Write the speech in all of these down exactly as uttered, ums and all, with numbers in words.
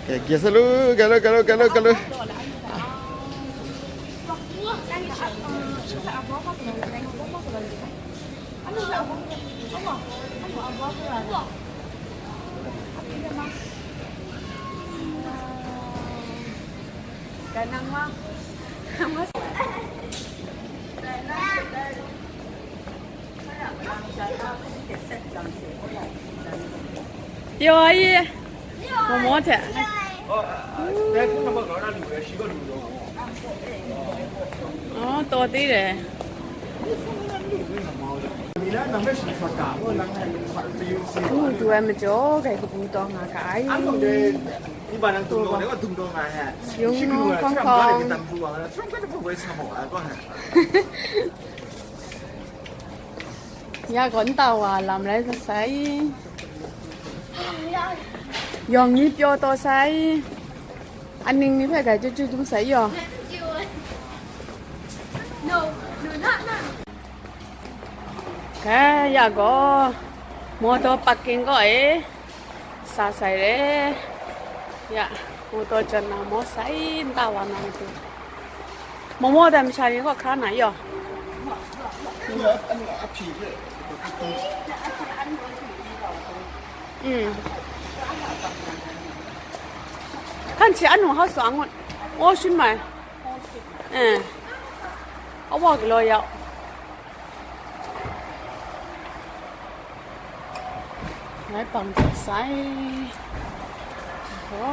ကဲ ကဲ ဆလူ ကဲ ဆလူ ကဲ ဆလူ ကဲ ဆလူ ကဲ ဆလူ ပျော်ရည် မော်မော်ထက်။ ဟော တဲခုနံပါတ်ကတော့လူပဲ ရှိတော့လူတော့။ အော် တော်သေးတယ်။ ဟူး တူဝဲမကျော် ဂဲကပူးတော့ငါကအိုင်။ ဒီမှာတော့ဒုံတော့တယ် ကဒုံတော့ငါဟဲ။ ယုံနောခေါင်းခေါင်း။ ရကောန်တာဝါလမ်လဲစဲ။ ယောင်ကြီးပြောတော့ဆိုင်။ အနင်းကြီးဖက်ကကျူးကျူးတူးဆိုင်ရော။ ကဲ ရကော မော်တော်ပါကင်ကော အေး စားဆိုင်တယ်။ ရ မော်တော်ကျွန်တော်မော်ဆိုင် တာဝါနာမတူ။ မမော်တယ် မချာရင်ကော ခါနာရော။ อืม ခန့်ချီအနုဟောဆောင်ငုတ် အိုးရှင်မိုင် အဲ အဝကလောရောက် ငါးပင်ဆိုင် ဟော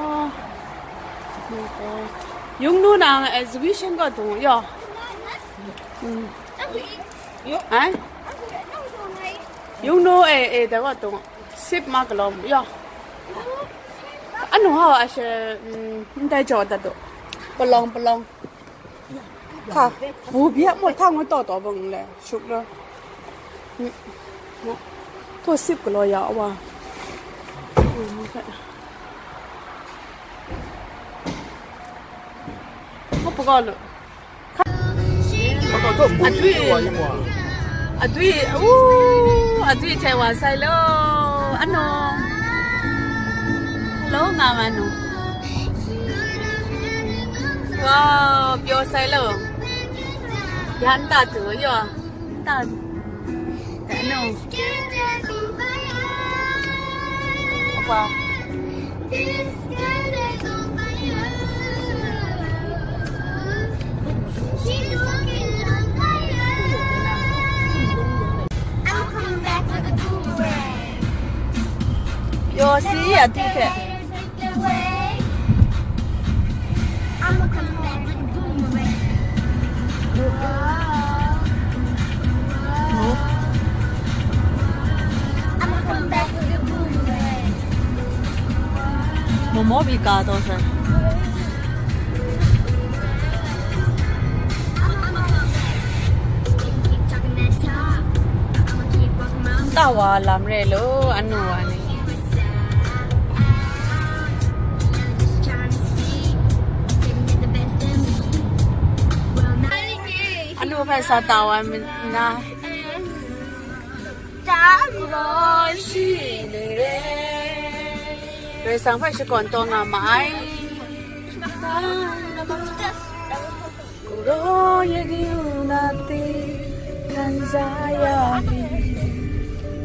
ယုံနူနာ exhibition ကတုံးရော อืม ဟမ် ယုံနူ အဲ အဲ တကတုံး စစ်မကလောရော အနုဟောအရှဲ อืม မတဲကြော်တတ်တော့ ပလောင် ပလောင် ခါ ဘူပြက်မ့ၢ်ထငို့တော့တော့ဘုံလဲ ရှုပ်လို့ ထိုးစစ်ကလော်ရဝါ မပကောလို့ အတွေ့ အတွေ့ အူ အတွေ့ထဲဝါဆိုင်လို့ အနော် လောငါမနော် ဝါ ပြောဆိုင်လို့ ရန်တာတူရော တာ တနော် ဝါ ပြောစီအတိတ်ခက် မမောဘီကာတော့ဆရာ တာဝါလမ်းရဲလို့ အနူဝါနေ အနူဖက်စာတာဝါမနာ တာကရောရှိနေတယ် ရွေးဆောင်ဖက်ရှိကွန်တော့ငါမအိုင် ကိုယ်တော်ရဲ့ကရုဏာသင်ခံစားရပြီ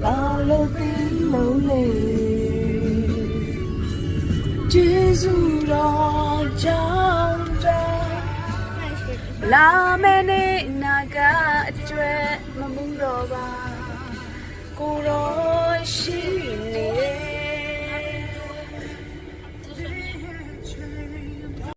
ဘာလို့သင်လို့လဲ ကျေးဇူးတော်ကြောင့်သာ လာမယ့်နေ့အနာဂတ်အတွက်မမူတော့ပါ ကိုယ်တော်ရှိနေ